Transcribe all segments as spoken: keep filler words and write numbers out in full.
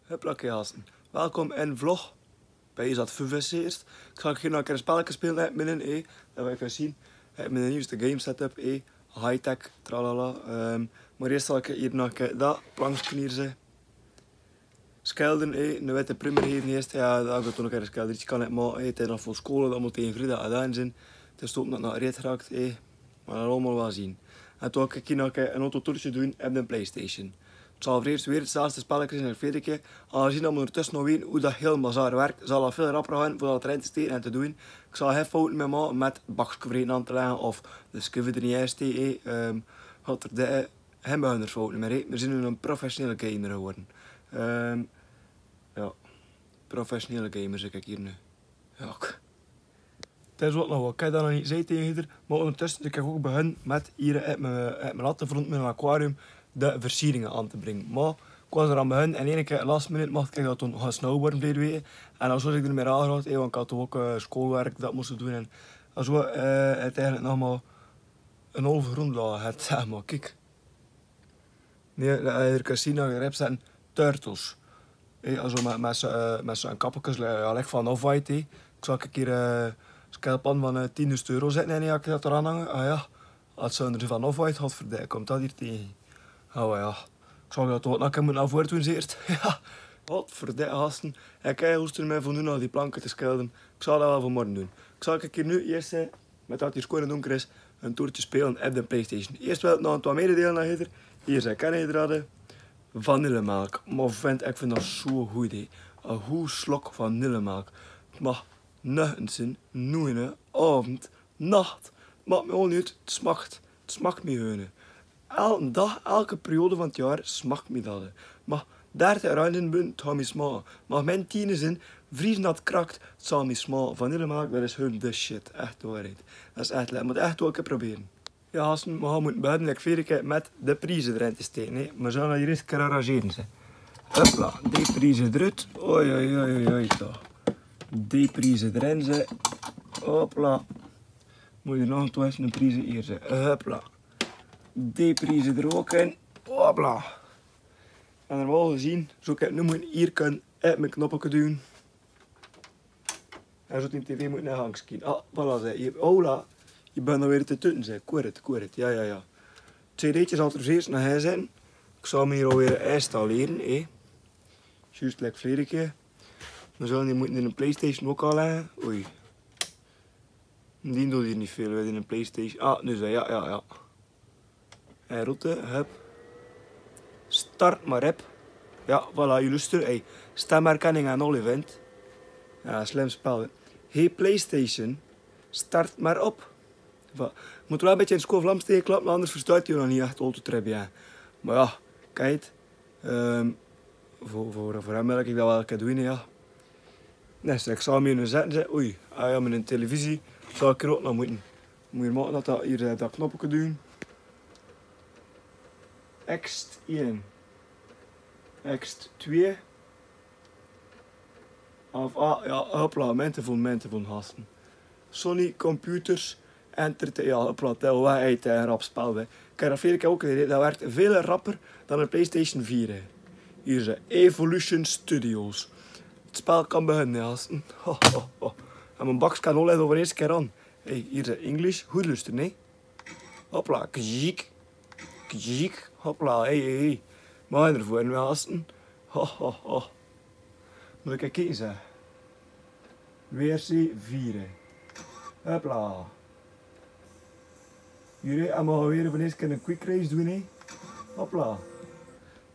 Huppla, oké, gasten. Welkom in vlog. Bij is dat vijfenzeventig. Ik zal hier nog een keer een spelletje spelen, hè, midden, hè. Dat wil ik wel zien. Hè, met de nieuwste game setup, hè. High-tech, tralala. Ehm, maar eerst zal ik hier nog een keer dat plankje hier zien. Schelden, hè. Nu weet de primer hier niet eerst. Ja, dat ik toen nog eens schelden. Ik kan het maar, hè, het is nog voor school, dat moet in vrijdag gedaan zijn. Het is toch nog naar reed geraakt, hè. Maar dat allemaal wel zien. En toen ga ik hier nog een autotoertje doen op de PlayStation. Het zal voor eerst weer hetzelfde spelletje zijn als vorige keer. Aangezien dat we ondertussen nog weten hoe dat heel bazaar werkt, zal dat veel rapper gaan voor dat erin te steken en te doen. Ik zal geen fouten meer maken met het bakje voorin aan te leggen of de schuiver er niet eens tegen, ehm, wat er de, geen beginnersfouten meer, hè. We zijn nu een professionele gamer geworden. Ehm, ja, professionele gamer zeg ik hier nu. Ja, oké. Dat is wat nog wel. Kijk, dan nog niet zei tegen ieder. Maar ondertussen, ik heb ook begin met hier uit mijn, uit mijn lattenfront, mijn aquarium, de versieringen aan te brengen. Maar ik was er aan begin en ene keer last minute mocht ik dat toen gaan snowboarden verleden week. En dan was ik er meer aan gehad, hè, want ik had toch ook, eh, schoolwerk dat moesten doen. En, en zo, eh, het eigenlijk nog maar een halve rondlaag het, zeg maar. Kijk. Nee, eh, hier kan zien dat er op staan turtles. Eh, also met, met, zo, eh, met zo'n kappekes, eh, ja, lijkt van Off-White, hè. Ik zal een keer, eh, schelpen van, eh, tienduizend euro zetten en ja, ik dat eraan hangen. Ah ja, als ze er van Off-White had verdient, komt dat hier tegen. Oh ja. Ik zal dat toch nog moeten afvoer doen, zeert. Ja. Wat verdient, gasten. Ik ga hoesten mij van nu naar die planken te schelden. Ik zal dat wel vanmorgen doen. Ik zal een keer nu eerst, eh, met dat hier schoon en donker is, een toertje spelen op de PlayStation. Eerst wil ik nog een paar mededelen naar hier. Hier zijn kan je raden. Vanillemelk. Maar vent, ik vind dat zo goed, hè. Een goed slok vanillemelk. Het mag nacht zijn, noene, avond, nacht. Maakt me al niet. Het smaakt. Het smaakt me hun. Elke dag, elke periode van het jaar smaakt me dat. Maar daar te ruilen bent, het gaat me smaken. Maar mijn tienen zijn, vriezen dat krakt, het zal me smaken. Vanillemelk, dat is hun de shit. Echt de waarheid. Dat is echt lekker. Moet echt ook proberen. Ja, gasten, we gaan moeten beginnen, ik weet het, met de prijzen erin te steken, hè. We zullen hier eens een keer arrangeren, zeg. Hopla, die prijzen eruit. Oei, oei, oei, oei, oei, toch. Die prijzen erin, zeg. Hopla. Moet je nog twee eens een prijzen hier, zeg. Hopla. Die prijzen er ook in. Hopla. En normaal gezien zou ik het nu moeten hier kunnen uit mijn knoppen doen. Hij zou in tv moeten naar hangs zien. Ah, voilà, zei je. Hola. Je bent alweer te tutten, zei. Correct, correct. Ja, ja, ja. Twee deetjes zal er eerst naar hij zijn. Ik zal hem hier alweer installeren, hè. Juist like vleren. We zullen die moeten in een PlayStation ook al leggen. Oei. Die doet hier niet veel, we in een PlayStation. Ah, nu zei, ja, ja, ja. En route, hup. Start maar, hup. Ja, voilà, je luistert. Hey, stem maar kanning aan all event. Ja, slim spel, hè. Hey, PlayStation, start maar op. Wa-, moet wel een beetje in school Vlaams tegenklappen, anders verstaat je nog niet echt al te très bien. Maar ja, kijk. Ehm, voor, voor, voor hem wil ik dat wel kunnen doen, ja. Nee, zeg, ik zou hem hier nu zetten, zeg. Oei, ah ja, mijn televisie. Zou ik er ook naar moeten. Moet je maken dat dat hier, eh, dat knopje doen. Ext één. Ext twee. Of, ah, ja, hopla, mente van, mente van gasten. Sony Computers Entertainment, ja, hopla, tel waar uit, eh, rap spel, hè. Kijk, dat vind ik ook, hè, dat werkt veel rapper dan een PlayStation vier, hè. Hier, ze, Evolution Studios. Het spel kan beginnen, ja. Ho, ho, ho. En mijn baks kan al even voor de eerste keer aan. Hey, hier, ze, English, goed luisteren, nee? Hopla, kziek. Kziek, hopla, hey, hey, hey. Maar ervoor, gasten. Ho, ho, ho. Moet ik kijken, zeg. Versie vier, hè. Hopla. Jullie allemaal weer van eens een quick race doen, hè. Hopla.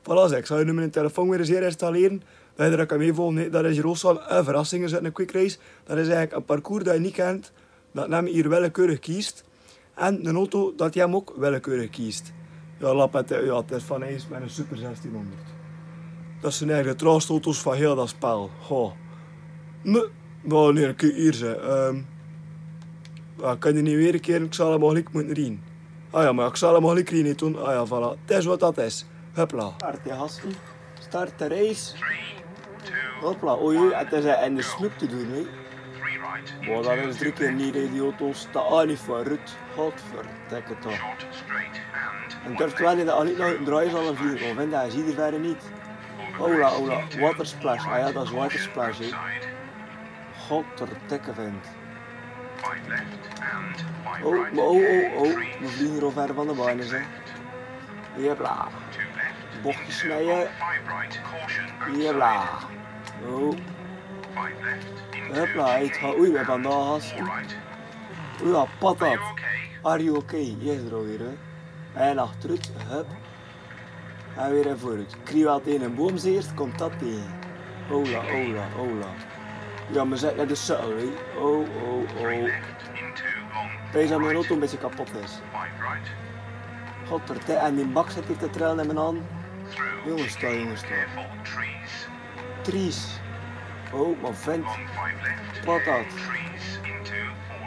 Voilà, zeg, ik zal je nu mijn telefoon weer eens hier installeren. Dat je dat kan meevolgen, hè. Dat is hier ook zo'n, eh, verrassingen, zo'n quick race. Dat is eigenlijk een parcours dat je niet kent. Dat nam hier willekeurig kiest. En een auto dat je hem ook willekeurig kiest. Ja, lapet, hè, ja, het is van eens met een Super zestienhonderd. Dat zijn eigenlijk de traagste auto's van heel dat spel. Goh. Nee, nou, nee, kijk hier, ze. Ehm, ja, kan je niet weer een keer, ik zal hem al gelijk moeten rijden. Ah ja, maar ik zal hem al gelijk rijden, hè, toen. Ah ja, voilà. Het is wat dat is. Hopla. Start de hassen. Start de race. Hopla, oei, oei, het is, eh, en de snoep te doen, hè. Wow, dat is drie keer niet, hè, die auto's. Dat is niet voor Ruud. Godverdikke toch. En durft wel in de alliet nog een draai zal vliegen. Oh, vind dat, zie die verder niet. Hola, hola, water splash. Ah ja, dat is water splash, hè. Godverdikke, vent. Oh, oh, oh, oh. Veer vliegen hie al wied van de baan, hè. Jepla. Bochtje snije. Jepla. Oh. Hupla, hie geit, oei, veer höbben dao haast. Oei, patat. Are you okay? Yes, bro, hie, hè. En achteruit, hup. En weer en vooruit. Krie veer taege 'ne boom, zeer eerst kump dat ding. Hola, hola, hola. Ja, me zeen nao de cirkel, hè. Oh, oh, oh. Deze, mien auto 'n bietje kapot is. Godverdikke, en dien bak zit hie te trille in mien hand. Jonges toch, jonges toch. Trees. Oh, mer vent. Patat.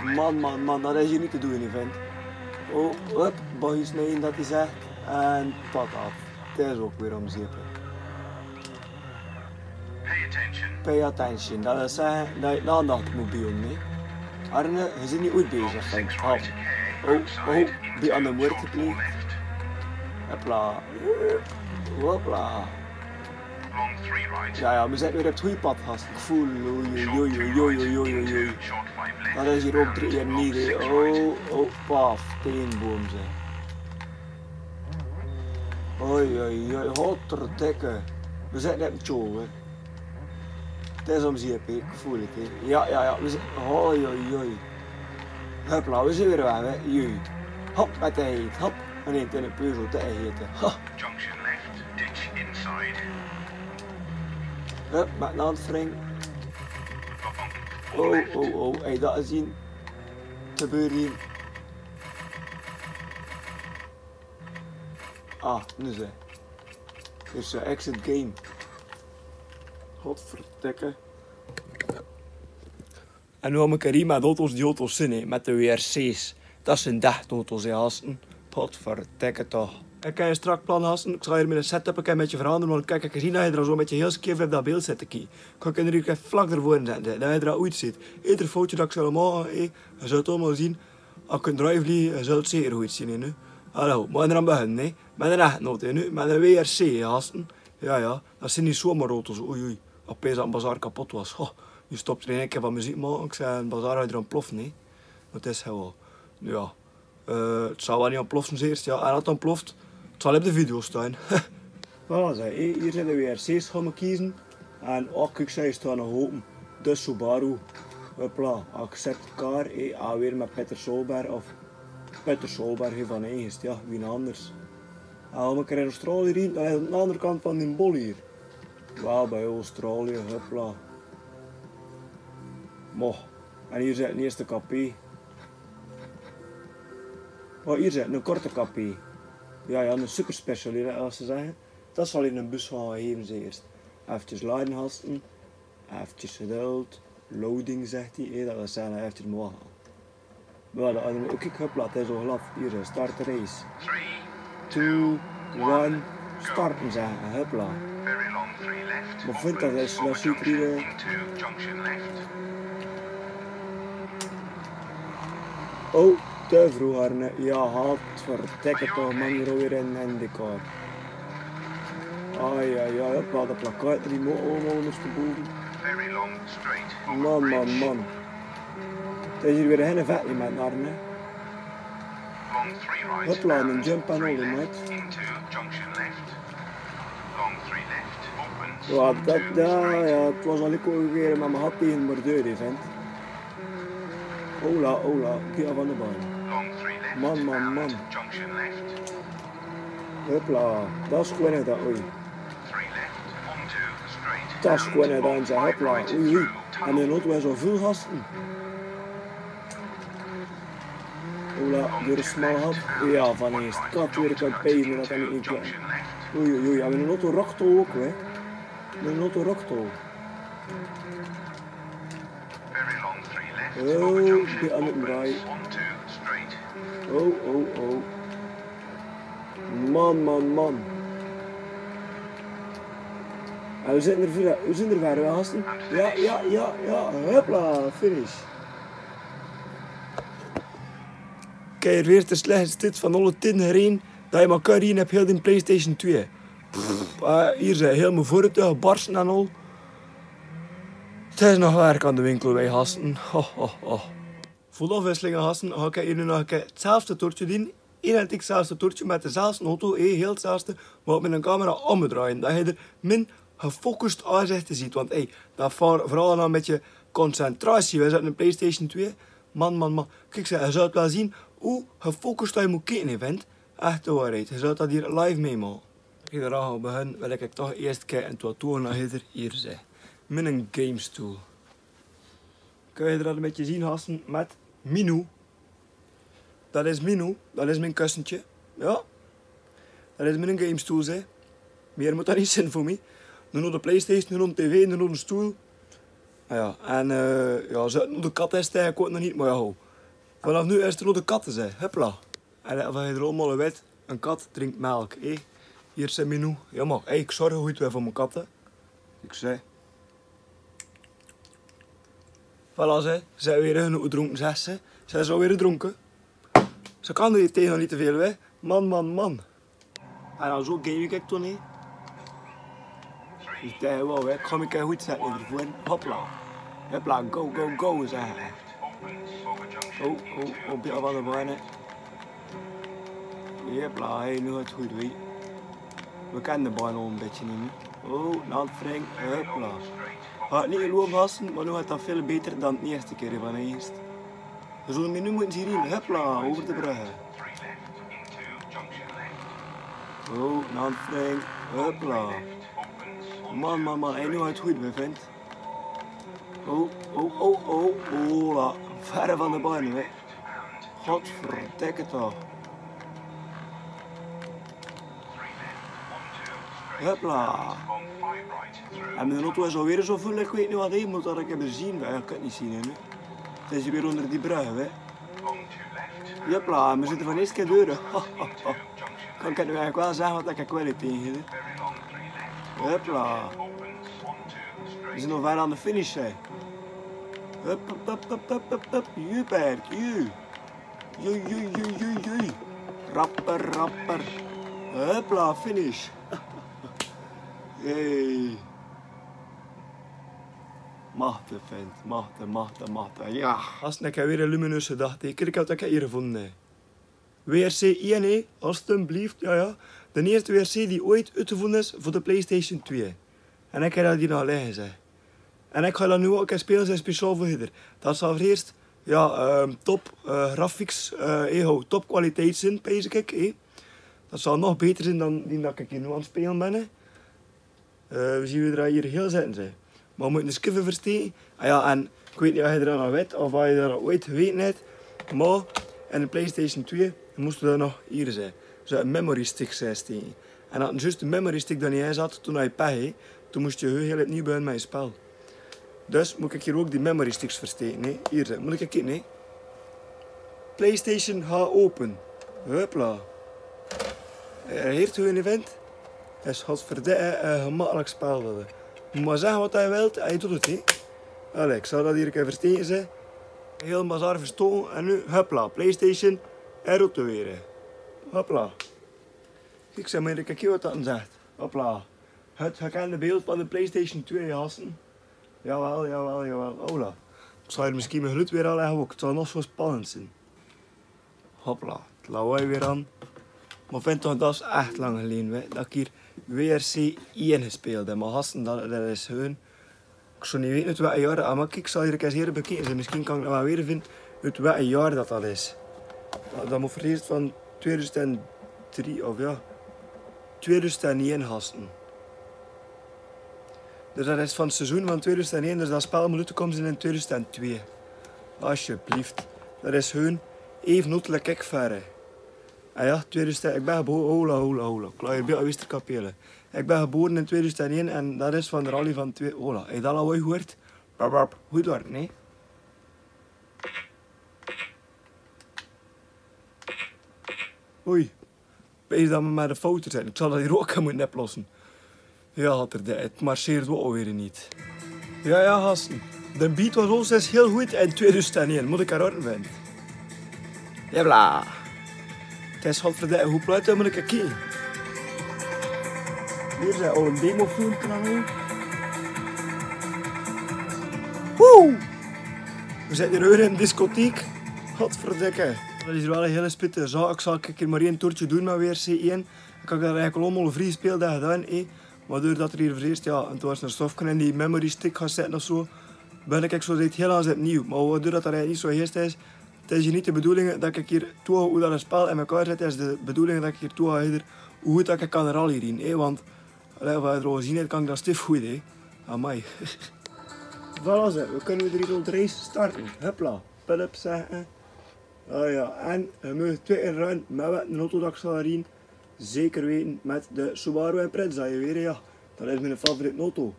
Man, man, man, dat is hie neet te doon, hè, vent. Oh, hup, bochtje snije, dat is 't. En patat. Dat is ouch weer óm zeep. Pay attention. Dat is, eh, dat, dat, dat mobiel, nee. Arne, veer zeen hie oei bezig, vent. Oh, oh, bie aan de muerte, please. Hupla. Hopla. Ja, ja, me zeen weer op 't gooj pad haast. Ik voel, oei, oei, oei. Dat is hie ouch drie kier neet, hè. Oh, oh, paf, taege 'ne boom, zeg. Oei, oei, oei, godverdikke. Me zeen nao 't tjoe, hè. Dat is óm zeep, hè. Ik voel 't, hè. Ja, ja, ja, me zeen, oei, oei, oei. Hupla, veer zeen weer weg, hè. Jee. Hop, mit de heet, hop. En in de puzzel te eten. Ha. Junction left, ditch inside. Hup, maak 'n aanvring. Oh, oh, oh, hey, dat is hie. Te beurie. Ah, noe zeg. Dus, eh, exit game. Godverdikke. En noe höb ik hie mit de auto's die auto's zeen, hè, mit de W R C's. Dat zeen dach auto's, hè, hasten. Potverdikke toch. Ik kin 'n strak plan, hasten. Ik zal hie mien setup 'n bietje verandere, want kiek, ik zeen dat hie d'r zoe 'n bietje hiel skeef op dat beeld zit te kieke. Kiek, en hie vlak d'r veur zit, dat hie d'r oei zit. Eder foutje dat ik zal make, hè, geer zult 't allemaol zeen. As ik 'n drive lie, geer zult 't zeker good zeen, hè. Hallo, mer dan beginne, hè. Mit de nachtnood, hè, noe. Mit de W R C, hasten. Ja, ja, dat zeen die zomerauto's, oei, oei. Opeins dat 'n bazaar kapot waas. Ho, hie stop d'r in eine kier van meziek make, ik zeg, 'n bazaar geit d'r ontplofe, nee. Wat is hie waal? Ja. Eh, 't zal waal neet ontplofe, zeer eerst, ja. En as 't ontplof, 't zal op de video staon. Voilà, zeg, hie, hie zeen de W R C's, gaon me keze. En och, kiek, ze staon nog ope. De Subaru. Hupla, accept car, eh, alweer mit Peter Solberg of Peter Solberg, hè, van Eegst, ja, wien anders. Ah, mer ik rin Australië, dat is aan de anger kant van dien bol hie. Waal bie Australië, hupla. Mo, en hie zit 'n eerste kapie. Oh, hie zit 'n korte kapie. Ja, ja, 'n super special, hè, as ze zegge. Dat zal in 'n bus gaon gaeve, zeer eerst. Efkes laje, hasten. Efkes geduld. Loading, zegt hie. Hè, dat zal efkes moge. Voilà, en kiek, hupla, 't is al af. Hie, start race. Three, two, one, starten, zeg. Hupla. Mer vent, dat is, dat is hie. Oh, te vreug, Arne. Ja, godverdikke toch, man, weer 'n handicap. Ai, ai, ai, hupla, dat plakkaat, die moot allemaol ondersteboven. Man, man, man. 't Is hie weer 'ne vet, iemand, Arne. Hupla, 'ne jump en all, iemand. Ja, dat, ja, ja, 't waas al 'ne korte kier, mer me hadde 'm in bordeur, die vent. Hola, hola, kiek aan de baan. Man, man, man. Hupla, dat is gewoon, hè, dat, oei. Dat is gewoon, hè, dat is, hupla, oei, oei. En d'n auto is al vul gasten. Hola, door de smal had. Ja, van eers. Kat weer kan pijn, dat kan ik niet kwijt. Oei, oei, oei. Ja, d'n auto rakt al ok, hè. D'n auto rakt al. Oh, die aan 't draaie. Oh, oh, oh. Man, man, man. Ah, we zeen d'r weer, we zeen d'r weer, gasten. Ja, ja, ja, ja. Hupla, finish. Kiek, hie weer de slechste start van alle tien herin. Dat je maar kan rin op heel die PlayStation twee. Pff, eh, hie ze hiel mien vörre te barsten en ol. 't Is nog werk aan de winkel, wej gasten. Ho, ho, ho. Veur de aafwisseling, gasten, gaon ik hie nu nog 'tzelfde toertje doon. Identiek 'tzelfde toertje mit dezelfde auto, eh, hiel 'tzelfde. Mer mit 'n camera ómgedraajd. Dat geer d'r mien gefocust aazich ziet. Want, hey, dat veurtj veural nog 'n bietje concentratie. Wej zeen 'n PlayStation twee. Man, man, man. Kiek, ze, geer zult waal zien wie gefocust dat ge mót kieke, hè, vent. Ech de waarheid. Geer zult dat hie live meemaoke. Kiek, dao al begin, wil ik toch eerst kieke en toen, toen nog hie, hie, ze. Mit 'n gamestoel. Kint geer dat 'n bietje zien, gasten, mit Minou. Dat is Minou, dat is mien kussentje. Ja. Dat is mien gamestoel, ze. Mieër mót dat neet zien veur mich. Noe nog de PlayStation, noe nog de tv, noe nog de stoel. Ah ja, en, eh, ja, ze, noe de kat is, eh, ik weet nog neet, mer ja, ho. Vanaaf noe is 't noe de kat, ze. Hupla. En, eh, wat geer allemaol wet, 'n kat drink melk, eh. Hie is Minou. Ja, mer, hey, ik zörg good weer veur mien katte. Ik zèk. Voilà, ze. Ze is weer oetgedronke, zèk ze. Ze is al weer gedronke. Ze kan d'r hie taege nog neet te väöl, hè. Man, man, man. En dan zoe game ik toen, hè. Dus dat waal, hè. Kom ik, eh, good zètte hie veur. Hopla. Hopla, go, go, go, zèk. Oh, oh, oh, op de baan, hè. Hopla, hey, noe geit 't good, wee. Wej kenne de baan al 'n bietje, hè. Oh, noe, Frank, hopla. Had neet geloofd, gasten, mer noe geit dat väöl beter dan de eerste kier van de eerste. Wej zölle Minou noe zien, hopla, euver de brögk. Oh, noe, Frank, hopla. Man, man, man, hey, noe geit 't good, mien vrund. Oh, oh, oh, oh, oh, la. Verre van de baan, hè. Godverdikke toch. Hopla. En mien auto is al weer zoe vul, ik weet neet wat, ik mót dat ins effe zien. Ja, ik kan 't neet zien, hè, noe. 't Is hie weer ónger die brögk, hè. Hopla, wej zitte van de eerste kier deur. Kan ik noe eigelik waal zègke wat ik kwaliteit, hè. Hopla. Wej zien al bijna aan de finish, hè. Hup, hup, hup. Juperk, ju. Ju, ju, ju, ju, ju. Rapper, rapper. Hopla, finish. Hey. Machte, vent. Machte, machte, machte. Ja. Gasten, ik höb weer 'ne lumineuze daag. Die kiek ik oet, ik höb hie gevonde. W R C ein, hè, alstublieft, ja, ja. De eerste W R C die ooit oetgevonde is veur de PlayStation twee. En ik höb dat hie nog ligke, zèk. En ik gaon dat noe ouk ins speule, zèk, speciaal veur hie. Dat zal veur 't eerst, ja, ehm, top, eh, graphics, eh, eh, ho, topkwaliteit zien, pees ik, hè. Dat zal nog beter zien dan die dat ik hie noe aan 't speule bön, hè. Eh, wej zien, wej drejje hie hiel zèt, zèk. Mer wej mótte 'ne skuffe versteke. Ah ja, en ik weet neet of geer dat al wet of of geer dat ooit gewete het. Mer in de PlayStation twee mós d'r dan nog hie, zèk, zoe'n memory stick, zèk, steke. En as d'r zjus de memory stick d'r neet in zat, toen haje pech, hè. Toen mós d'r hiel opnuuj beginne mit 't spel. Dus mós ik hie ouk die memory sticks versteke, hè. Hie, zèk, mós ik kieke, hè. PlayStation geopend. Hopla. Eh, hie, toen, vent. Dat is godverdomme, eh, eh, gemakkelijk spel, dat. Mós zègke wat ge wilt, ge doot 't, hè. Allee, ik zal dat hie ins versteke, zèk. Hiel bazaar verstoken en noe, hopla, PlayStation, er op te weren. Hopla. Kiek, zèk, mós ik kieke wat dat dan zèk. Hopla. Het gekende beeld van de PlayStation twee, gasten. Jawel, jawel, jawel. Hola. Ik zal hie misschien mien geluid weer al effe ouk. Het zal nog zoe spannend zien. Hopla, 't lawaai weer aan. Mer vent toch, dat is ech lang geleje, hè, dat ik hie W R C ein gespeeld heb. Mer gasten, dat, dat is gewoon, ik zou neet wete oet welk jaor, ah, mer ik zal hie ins hie bekieke. Misschien kan ik dat waal weer vinde, oet welk jaor dat dat is. Dat, dat mót veur 't eerst van tweeduizend drie of, ja, tweeduizend ein, gasten. Dus dat is van 't seizoen van tweeduizend ein, dus dat spel mót oetgekome zien in tweeduizend twee. Alsjeblieft. Dat is gewoon eve noe, like, ik verre. Ah ja, tweeduizend, ik bin gebore, hola, hola, hola. Klaar, ik bin al wis ter kapelle. Ik bin gebore in tweeduizend ein en dat is van de rally van twee, hola. Hey, dat lawaai gehuurd. Bap, bap. Good werk, nee? Oei. Pees dat me maar de fouten zijn. Ik zal dat hie ouk mótte oplosse. Ja, had er de, het marcheert wel alweer niet. Ja, ja, gasten. De beat was ons is hiel good in tweeduizend ein. Mót ik er ouk aan wennen. Jawla. Het is godverdomme, hoe plaat mós ik kieke? Hier is al 'n demofilmke aan. Woe! Veer zeen hier weer in 'n discotheek. Godverdikke. Dat is hier waal 'n hele spittige zaak. Zal ik hier maar ein toertje doen mit WRC ein. Ik had dat eigelik allemaol vrie speeldaag gedaon, hè. Maar doordat d'r hier veur 't ieërst, jao, en toen waas 'n stofke in die memory stick gaon zitte of zo, bin ik zo dit hiel aan 't opnuuj. Maar doordat dat eigelik neet zo heet is, 't is hier neet de bedoeling dat ik hier toehoor hoe dat 't spel in mekaar zit. 't Is de bedoeling dat ik hier toehoor hoe good dat ik kan rally rieden, hè, want, allee, wat d'r al gezeen het, kan ik dat stief goed, hè. Amai. Voilà, zeg, we kunnen weer hier de race starten. Hupla, pullups, hè. Oh jao, en we moge twee in run, maar wat 'n auto dat ik zal rieden, zeker weten, met de Subaru Impreza weer, jao. Dat is mien favoriete auto.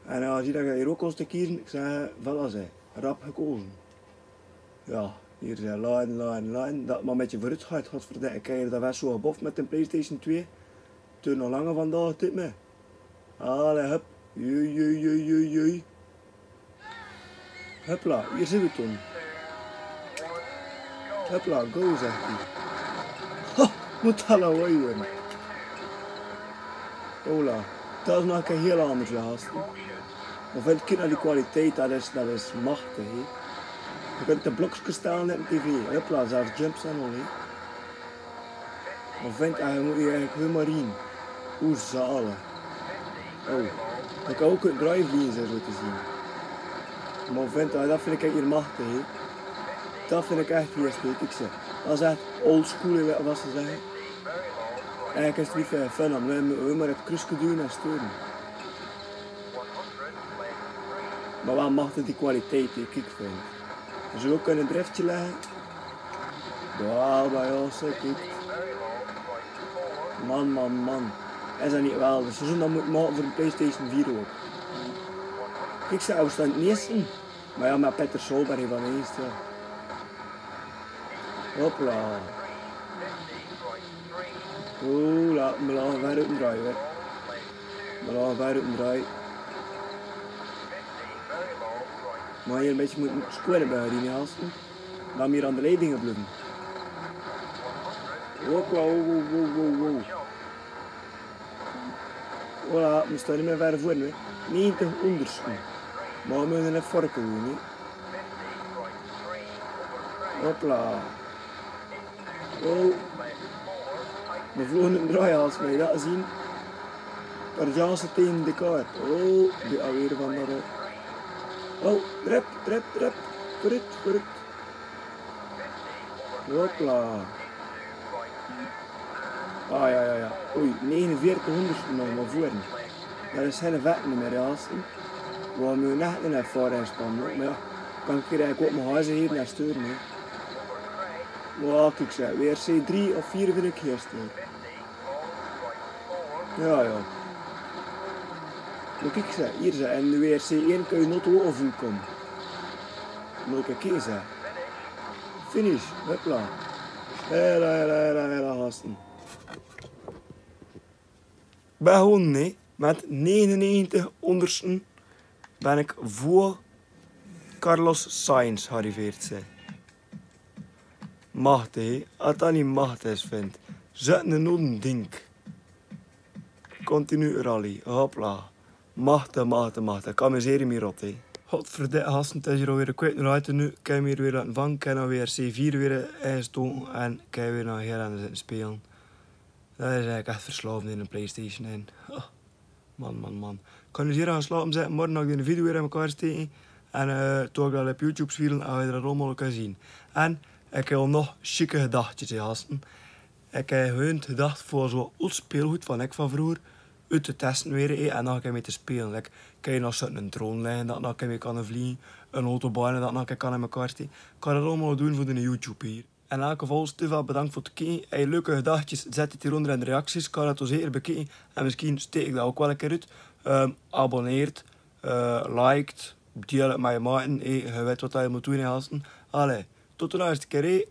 En jao, zie dat ik hier ook koos te kiezen, ik zeg, voilà, zeg, rap gekozen. Jao, hier is 'n line, line, line. Dat 't maar 'n bietje veuroet geit, godverdikke. Kiek, dat waas zo gebof mit de PlayStation twee. Toen nog langer vandaag, dit me. Allee, hup. Jui, jui, jui, jui, jui. Hupla, hier zien we toen. Hupla, go, zegt ie. Ha, moet dat lawaai worden. Hola, dat is nog 'n hiel ander, jao, gasten. Maar vind ik nou die kwaliteit, dat is, dat is machtig, hè. Je kunt de blokskes stellen in de tv. Hupla, zelfs jumps en al, hè. Maar vind, hij moet hier eigelik hielemaol in. Hoe zalig. Oh, dat kan ook 'n drive in zien, zo te zien. Maar vind, ah, dat vind ik echt hier machtig, hè. Dat vind ik echt hier steek, ik zeg. Dat is echt old school, hè, wat ze zeggen. Eigelik is 't neet veur fun, dan we, we maar 't kruuske doen en sturen. Maar wat machtig die kwaliteit, hè, kiek, vind. Ze zullen ook kunnen driftje leggen. Jao, bij ons, hè, kiek. Man, man, man. Is dat neet geweldig? Ze zullen dat moeten maken voor de PlayStation vier ook. Kiek, ze afstand niet zien. Maar jao, maar Peter Solberg heeft van eens, jao. Hopla. Oeh, laat me laten verder draaien, hè. Me laten verder draaien. Maar hier 'n bietje moet squatten bij die, hè, gasten. Laat me hier aan de leidingen blijven. Wow, wow, wow, wow, wow. Voilà, we staan niet meer ver voor nu. Negentig onderste. Maar we moeten even vorken doen, hè. Hopla. Oh. We vlogen 'n draai, als mij dat zien. Daar gaan ze tegen de kaart. Oh, die alweer van dat. Oh, rep, rep, rep. Vooruit, vooruit. Hopla. Ah, jao, jao, jao. Oei, negenenveertig onderste nog maar voor. Dat is geen vet meer, hè, gasten. We moeten echt een ervaringsspan, hoor. Maar jao, kan ik hier eigelik op mien hazen hier nao sturen, hè. Wow, kiek, zeg, WRC drie of vier vind ik hier staan. Jao, jao. Maar kiek, zeg, hier, zeg, in de WRC ein kan je nood wel overkomen. Moet ik kieken, zeg. Finish, hopla. Hela, hela, hela, hela, gasten. Bij hun, nee, met negenennegentig ondersten ben ik voor Carlos Sainz gearriveerd, zeg. Machtig, hè? At dat neet machtig is, vent. Zet 'n nood 'n dink. Continu rally, hopla. Machtig, machtig, machtig. Kan me zeer meer rot, hè. Godverdikke, gasten, 't is hier alweer kwijt naar uit nu. Kan me hier weer laten vangen, kan alweer C vier weer eens doen en kan weer naar heel anders spelen. Dat is eigelik echt verslaof in 'n PlayStation ein. Oh, man, man, man. Kan dus hier aan slaope, zeg, morge nog 'n video weer aan mekaar steken. En, eh, toen ik al op YouTube spelen, en we dat allemaol kan zien. En ik heb nog sjieke gedachtjes, hè, gasten. Ik heb hun gedacht voor zo'n oud speelgoed van ik van vroeger uit te testen weer, hè, en nog 'n keer mee te spelen. Like, kan je nog zo'n drone leggen, dat nog 'n keer mee kan vliegen, 'n autobaan, dat nog 'n keer kan aan mekaar steken. Ik kan dat allemaol doen voor de YouTube hier. In elk geval, stuurvaal bedankt voor 't kieken. Heb je leuke gedachtjes, zet 't hieronder in de reacties. Kan 't dus zeker bekieken. En misschien steek ik dat ook wel 'n keer uit. Ehm, abonneert, eh, liked, deel 't met je maten. Eh, je weet wat je moet doen, hè, gasten. Allee, tot de volgende keer, hè.